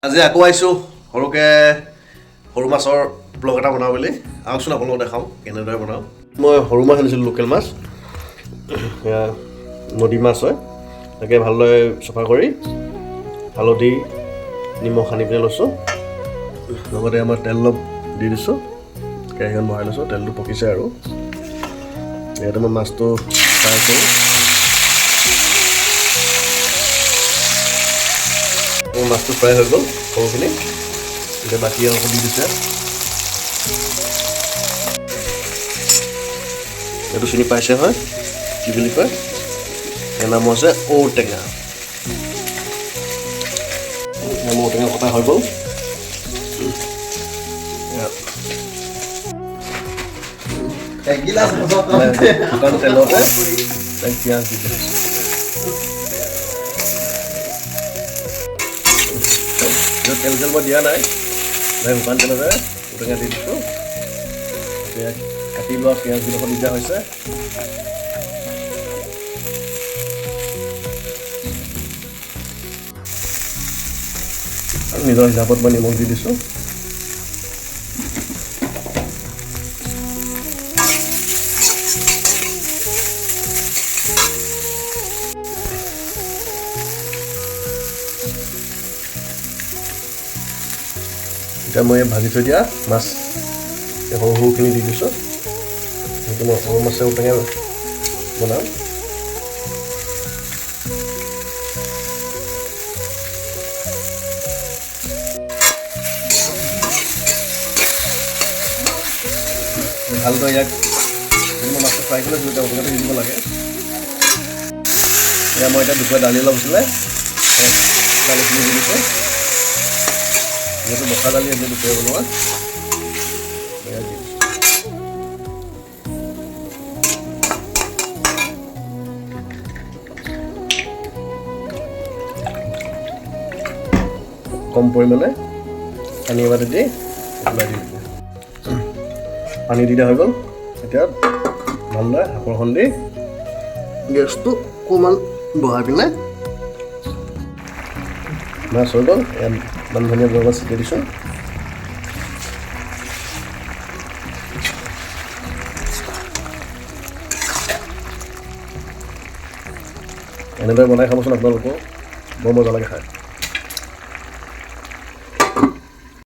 আজি আকৌ আহিছোঁ সৰুকৈ সৰু মাছৰ ব্লগ এটা বনাওঁ বুলি। আহকচোন, আপোনালোকক দেখাওঁ কেনেদৰে বনাওঁ। মই সৰু মাছ আনিছিলোঁ, লোকেল মাছ, এয়া নদী মাছ হয়। তাকে ভালদৰে চফা কৰি হালধি নিমখ সানি পিনে লৈছোঁ। লগতে আমাৰ তেল অলপ দি দিছোঁ। কেৰাহীখন বহাই লৈছোঁ, তেলটো পকিছে আৰু ইয়াতে মই মাছটো ফ্ৰাই কৰোঁ। মোৰ মাছটো ফ্ৰাই হৈ গ'ল সৰুখিনি। এতিয়া বাকী অংশ দি দিছে। এইটো চিনি পাইছে হয়, কি বুলি কয়? ইয়াৰ নাম হৈছে ঔটেঙা। মোৰ ঔটেঙা কটা হৈ গ'ল। এগিলাচ। শুকান তেলতে তাক পিঁয়াজ দি দিছোঁ। তেল চেল মই দিয়া নাই। মই শুকান তেলতে ঔটেঙা দি দিছোঁ। এতিয়া কাটি লোৱা পিঁয়াজকেইডোখৰ দি দিয়া হৈছে। আৰু নিজৰ হিচাপত মই নিমখ দি দিছোঁ। এতিয়া মই ভাজি থৈ দিয়া মাছ এই সৰু সৰুখিনি দি দিছোঁ। সেইটো মই সৰু মাছে ঔটেঙা বনাম। ভালদৰে ইয়াক মই মাছটো ফ্ৰাই কৰি লৈছিলোঁ, এতিয়া ঔটেঙাটো দি দিব লাগে। এয়া মই এতিয়া দুপৰীয়া দালি অলপ আছিলে, দালিখিনি দি দিছোঁ। যিহেতু বখা দালি আছিলে দুপৰীয়া বনোৱা, এয়া দি দিছোঁ। কম পৰিমাণে পানী এবাটি দি উতলাই দি দিছোঁ। পানী দি দিয়া হৈ গ'ল। এতিয়া ভালদৰে সাঁফৰখন দি গেছটো অকণমান বঢ়াই পিনে মাছ হৈ গ'ল। ইয়াত মান ধনিয়া অলপ ছিটিয়াই দিছোঁ। এনেদৰে বনাই খাবচোন আপোনালোকেও, বৰ মজা লাগে খাই।